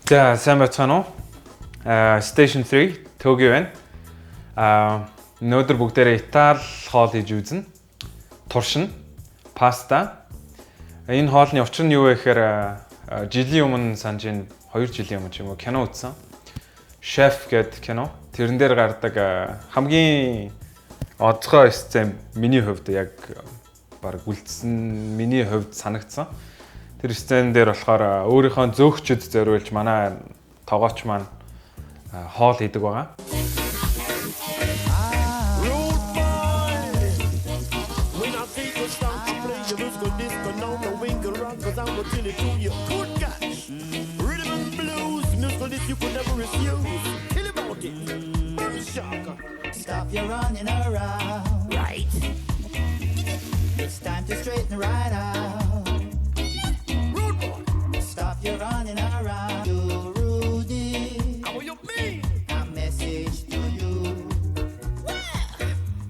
За, сайн байцгаана уу? Station 3 Токио байна. Өнөөдөр бүгдээрээ Итали хоол хийж үзнэ. Туршина. Паста. Энэ хоолны учир нь юу вэ гэхээр жилийн өмнө санаж байна, 2 жилийн өмнө ч юм уу, кино үзсэн. Chef гэдэг кино. Тэрэн дээр гардаг хамгийн онцгой сцен, миний хувьд яг баг үлдсэн, миний хувьд санагдсан. Тэр сцен дээр болохоор өөрийнхөө зөөгчөд зориулж манай тогооч маань хоол хийдэг байгаа. Rude boy. When I think it's time to play your musical disco, no, no winkle rock, 'cause I'm gonna tell it to you. Good gosh. Rhythm and blues, musical this you could never refuse. Tell about it. Boom shaka. Stop your running around. Right. It's time to straighten right out. Rude boy. Stop your running around. You Rudy. How you mean? A message to you.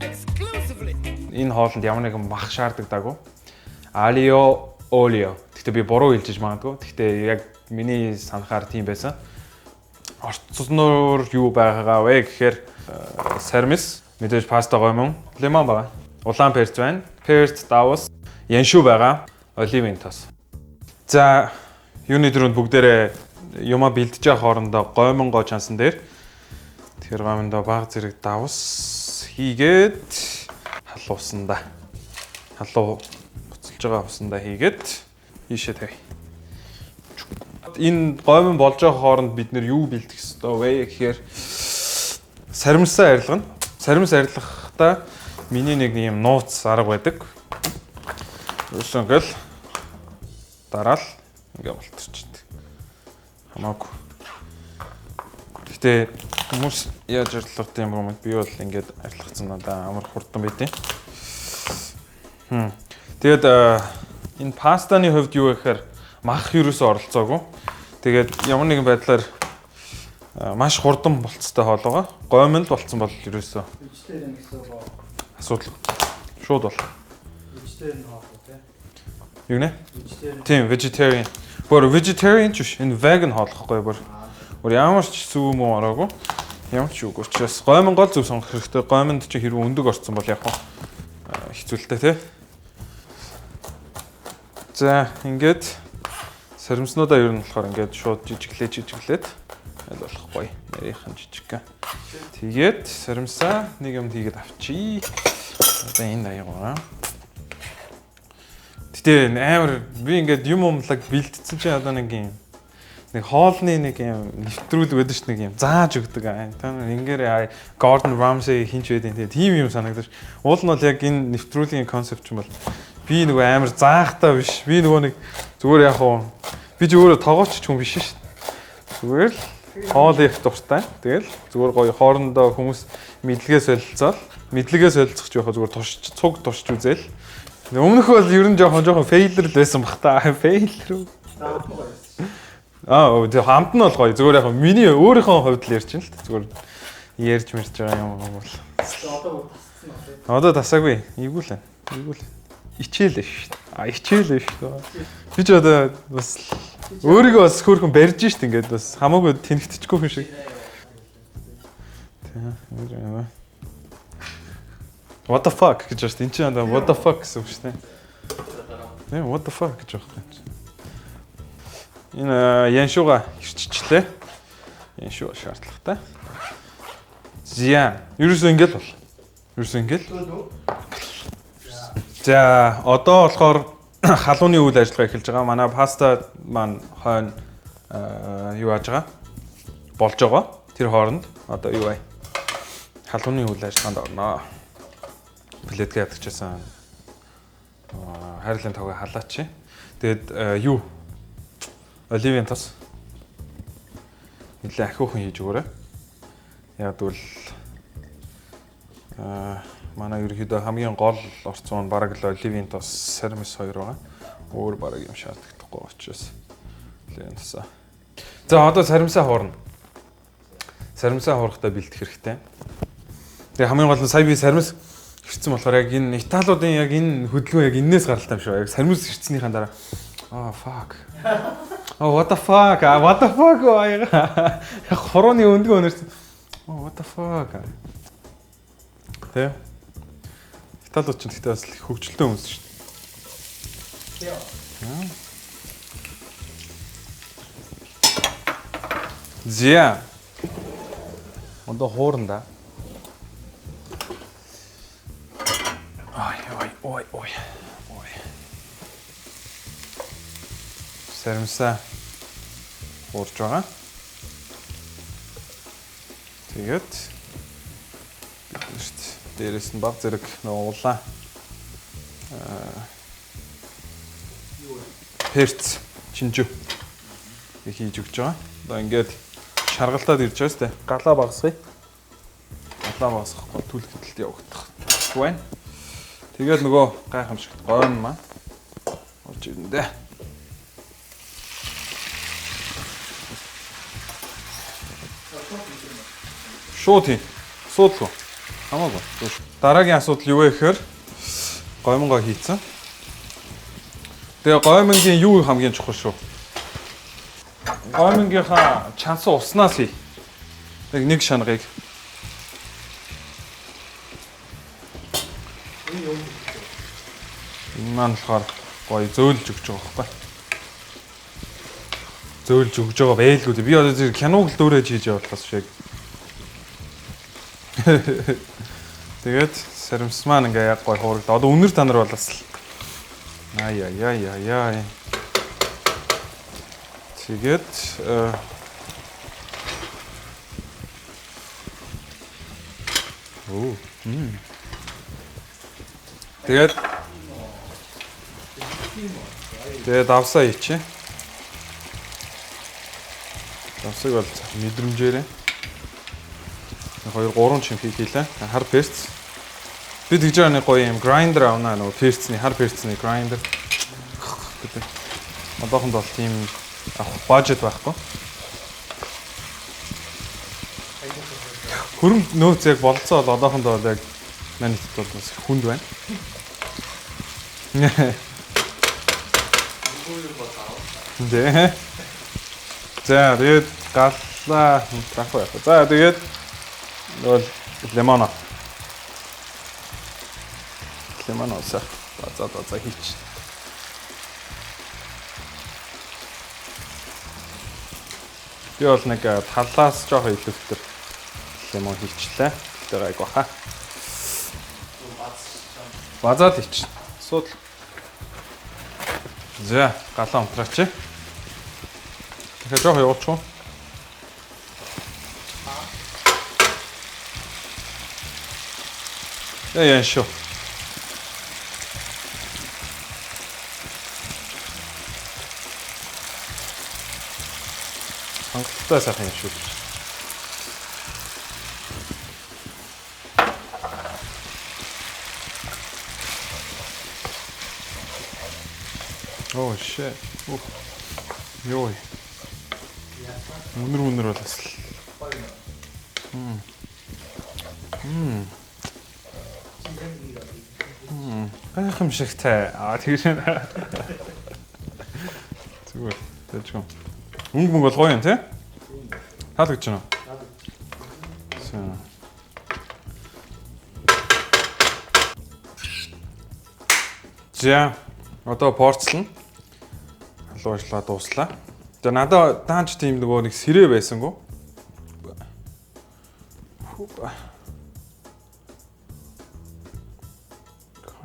Exclusively. Энэ хоолнд ямар нэгэн мах шаардагдаагүй. Aglio olio. Гэхдээ би буруу хэлжиж магадгүй. Гэхдээ яг миний санахаар тийм байсан. Орцноор юу байгаагаа вэ гэхээр сармис, мэдээж паста, гоймон, лимон байгаа. Улаан перц байна. Перц, давс, яншүү байгаа. Оливын тос. За, юуны түрүүнд бүгдээрээ юмаа бэлдэж байгаа хоорондоо гоймонгоо чансан дээр, тэгэхээр гоймондоо баг зэрэг давс хийгээд халуусандаа, халуу буцалж байгаа усандаа хийгээд ийшээ тавь. Энэ гоймон болж байгаа хооронд бид нэр юу бэлдэх ёстой вэ гэхээр саримсаа арилгана. Саримс арилгахдаа миний нэг юм нууц арга байдаг. Ерөөсөө ингээл дараал ингээ болторчихдээ. Хамаагүй. Гэхдээ хүмүүс яаж арилгах юм бэ? Би бол ингээд арилгацсан, надаа амар хурдан байдیں۔ Тэгээд энэ пастаны хувьд юу гэхээр мах ерөөсөө оролцоогүй. Тэгээд ямар нэгэн байдлаар маш хурдан болцтой хоол байгаа. Гоймон л болцсон бол ерөөсөө Vegetarian гэсэн үг үү? асуудал шууд бол. Vegetarian хоол уу, тий? Юу нэ? Vegetarian. Тийм, vegetarian. Бүр vegetarian ч биш. Энэ vegan хоол гэхгүй бүр. Бүр ямар ч сүү мүү ороогүй. Ямар ч үгүй учраас гоймон гол зөв сонгох хэрэгтэй. Гоймонд чи хэрвээ өндөг орцсон бол яг хаа хэцүүлтэй, тий. За, ингээд саримснуудаа ер нь болохоор ингээд шууд жижиглээ жижиглээд аль болох гоё нарийнхан, жижиг. Тэгээд саримсаа нэг юм хийгээд авчий. Одоо энэ аягаа. Гэтэ амар би ингээд юм умлаг бэлтцсэн чинь одоо нэг юм нэг хоолны нэг юм нэвтрүүлэг байдаг ш, нэг юм зааж өгдөг. Аа, та нар ингээрээ, Gordon Ramsay хинч байдیں۔ Тийм юм санагдаж. Уул нь бол яг энэ нэвтрүүлгийн концепт юм бол би нөгөө амар заахтаа биш. Би нөгөө нэг зүгээр яг уу би ч өөрөө тогооч ч хүн биш ш. Зүгээр л хоол их дуртай. Тэгэл зүгээр гоё хоорондоо хүмүүс мэдлэгээ солилцоол. Мэдлэгээ солилцох ч яхаа зүгээр турш, цуг туршиж үзээл. Өмнөх бол ер нь жоохон жоохон failure л байсан бах та. Failure. Аа, тэг хамт нь бол гоё. Зүгээр яг миний өөрийнхөө хувьд л ярьж байна л та. Зүгээр ярьж мэрж байгаа юм бол. Одоо бүр тасцсан уу, тий? Одоо тасаагүй. Эйгүү л байна. Эйгүү л. Ичээлээ шүү дээ. А, ичээлээ шүү дээ. Би ч одоо бас өөрийгөө бас хөөрхөн барьж шít, ингээд бас хамаагүй тэнэгтчихгүй хүн шиг. Тийм. Ингэж байна. "What the fuck" гэж байна шүү дээ. Энд чинь одоо "what the fuck" гэсэн үг шүү дээ. Тийм, "what the fuck" гэж байгаа юм чинь. Энэ яншууга хэрччихлээ. Яншуу шаардлагатай. За, ерөөсөө ингээл бол. Ерөөсөө ингээл. За, одоо болохоор халууны үйл ажиллагаа эхэлж байгаа. Манай паста маань хойно юу яаж байгаа? Болж байгаа. Тэр хооронд одоо юу вэ? Халууны үйл ажиллагаанд орноо. Пледгээ ядагчсан хайрлын тавыг халаач. Тэгээд юу? Оливын тос. Нилээ ахиухан хийж өгөөрэй. Яг тэгвэл манай ерөнхийдөө хамгийн гол орцсон нь бараг л оливын тос, сармис хоёр байгаа. Өөр бараг юм шаардлагатай учраас оливын тосоо. За, одоо саримсаа хуурна. Саримсаа хуурахтаа бэлдэх хэрэгтэй. Тэгээ хамгийн гол нь сая би сармис хэрцэн болохоор яг энэ Италиудын яг энэ хөдөлгөөн яг энээс гаралтай юм шиг. Яг сармис хэрцснийхаа дараа "Аа, fuck. Oh, what the fuck? What the fuck? Хурууны өндгөө өнөрсөн. Oh, what the fuck? Тэ. Италиуд ч гэхдээ бас их хөгжилтэй хүмүүс шүү дээ. Зя. Одоо хуурна да. Ой, ой, ой, ой. Ой. Саримсаа хуурж байгаа. Тэгээд биднэрт дээрэс нь баг зэрэг нөгөө улаан перц чинжүү хийж өгч байгаа. Одоо ингээд шаргалтаад ирж байгаа сте. Галаа багасгая. Галаа багасгахгүй түлх хөдөлт явагдах байна. Тэгээд нөгөө гайхамшигт гойн маань орж ирнэ дээ. Шууд хий. Асуудалгүй. Хамаагүй. Дараагийн асуудал юу вэ гэхээр гоймонгоо хийцэн. Тэгээ гоймонгийн юу хамгийн чухал шүү. Гоймонгийнхаа чансан уснаас хий. Нэг шангаыг. Энэ маань болохоор гоё зөөлж өгч байгаа байхгүй. Зөөлж өгж байгаа байлгүй. Би одоо зэрэг киног л дөөрэж хийж явуулахаас шиг. Тэгээд саримс маань ингээ яг гоё хуурагд. Одоо үнэр танар бол бас л. Ай яй яй яй. Тэгээд Тэгээд давсаа хийчихье. Давсыг бол мэдрэмжээрээ 2 3 чимхийг хийлээ. Хар перц. Би тэгж байгаа нэг гоё юм grinder авнаа нөгөө перцний хар перцний grinder гэдэг. Одоохонд бол тийм авах бажет байхгүй. Хөрөнгө нөөц яг болцоо бол одоохондоо бол яг манайд бол бас хүнд байна. Дэ. За тэгээд галлаа таахгүй яах. За тэгээд бол лимон. Лимон усаа. За хийч. Би бол нэг талаас жоохон илүүтэр лимон хийчлээ. Тэр айгу хаа. Базаад хийч. Асуудал. За, галаа унтраач. Тэгэхээр жоохон явуулчих уу? Яа шүү. Хангалттай сайхан юм шүү. Oh shit. Йой. Үнэр бол бас л. Гайхамшигтай. Аа тэгш. Зүгээр. Тэжгүй. Өнгө мөнгө бол гоё юм тий? Таалагдж байна уу? За. За, одоо порцлно. Халуун ажиллагаа дууслаа. За надаа даанч тийм нөгөө нэг сэрээ байсангүй.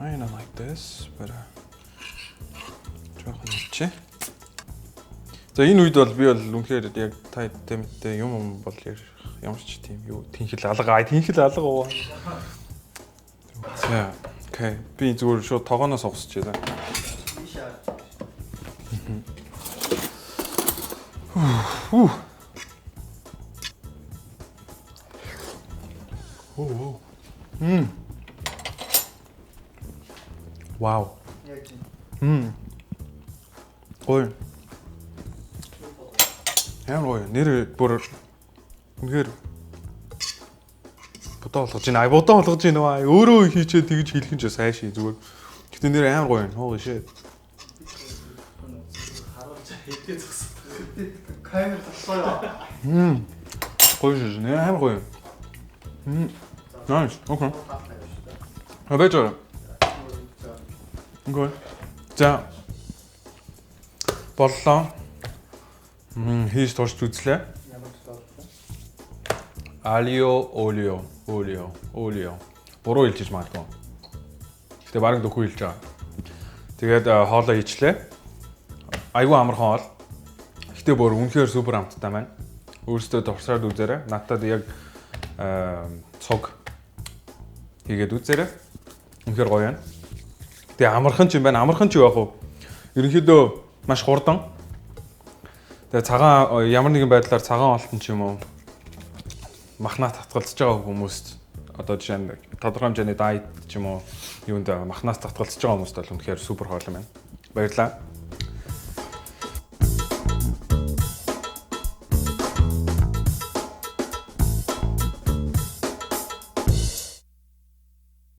Kind of like this, but жоохон хийчихье. За энэ үед бол би бол үнэхээр яг та тэмтэй юм бол ямар ч тийм юу тэнхэл алга ай тэнхэл алга уу. За окей би зүгээр шууд тогооноос угсчихъя. Вау. Гоё. Ямар гоё. Нэр бүр үнэхээр бодоо болгож байна. Ай бодоо болгож байна уу? Өөрөө хийчээ тэгж хэлэх нь ч сайш зүгээр. Гэтэ нэр амар гоё юм. Holy shit. Харуулж хэдгээ зогссон. Камер толгой юу? Гоё шүү. Нэр амар гоё. Nice. Okay. А байж байгаа. Okay. За. Боллоо. Хийж турш үзлээ. Ямар ч боллоо. Aglio olio, olio, olio. Буруу хэлж магадгүй. Гэтэ бараг дөхөө хэлж байгаа. Тэгээд хоолоо хийчлээ. Айгүй амархан хоол. Гэтэ бүр үнэхээр супер амттай байна. Өөрсдөө туршаад үзээрэй. Надад яг цуг хийгээд үзээрэй. Үнэхээр гоё байна. Тэгээ амархан ч юм байна. Амархан ч юу яах вэ? Ерөнхийдөө маш хурдан. Тэгээ цагаан ямар нэгэн байдлаар цагаан олтон ч юм уу махнаа татгалзаж байгаа хүмүүст, одоо жишээ нь тодорхой хэмжээний diet ч юм уу юунд махнаас татгалзаж байгаа хүмүүст бол үнэхээр супер хоол юм байна. Баярлалаа.